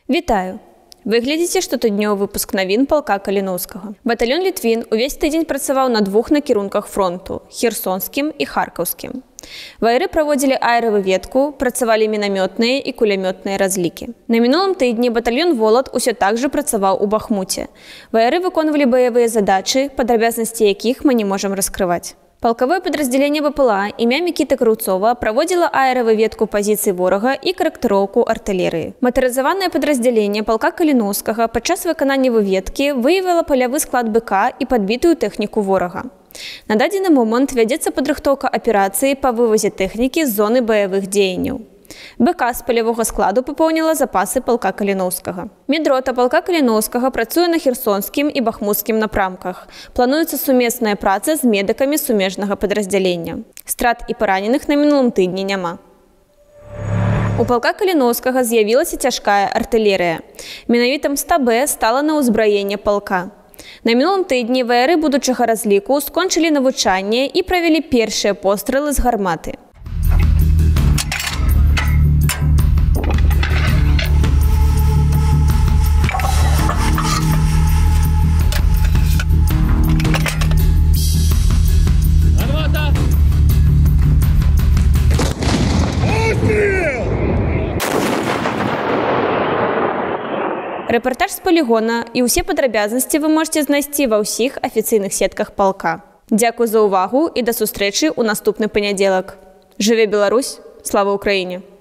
Вітаю! Вы глядзіце штотыднёвы выпуск навін палка Каліноўскага. Батальён «Літвін» увесь тыдзень працаваў на двух накірунках фронту – херсонскім і харкаўскім. Ваяры праводзілі аэравыведку, працавалі мінамётныя і кулямётныя разлікі. На мінулым тыдні батальён «Волат» усё так жа працаваў у Бахмуце. Ваяры выконвалі баявыя задачы, падрабязнасці якіх мы не можам раскрываць. Палкавое падраздзяленне БПЛА імя Мікіты Крыўцова праводзіла аэравыведку пазіцый ворага і карэктыроўку артылерыі. Матарызаванае падраздзяленне палка Каліноўскага падчас выканання выведкі выявіла палявы склад БК і падбітую тэхніку ворага. На дадзены момант вядзецца падрыхтоўка аперацыі па вывазе тэхнікі з зоны баявых дзеянняў. БК з палявога складу папоўніла запасы палка Каліноўскага. Медрота палка Каліноўскага працуе на херсонскім і бахмуцкім напрамках. Плануецца сумесная праца з медыкамі сумежнага падраздзялення. Страт і параненых на мінулым тыдні няма. У палка Каліноўскага з'явілася цяжкая артылерыя. Менавіта МСТА-Б стала на ўзбраенне палка. На мінулым тыдні ваяры будучага разліку скончылі навучанне і правялі першыя пострэлы з гарматы. Рэпартаж з палігона і ўсе падрабязнасці вы можаце знайсці ва ўсіх афіцыйных сетках палка. Дзякуй за ўвагу і да сустрэчы ў наступны панядзелак. Жыве Беларусь! Слава Украіне!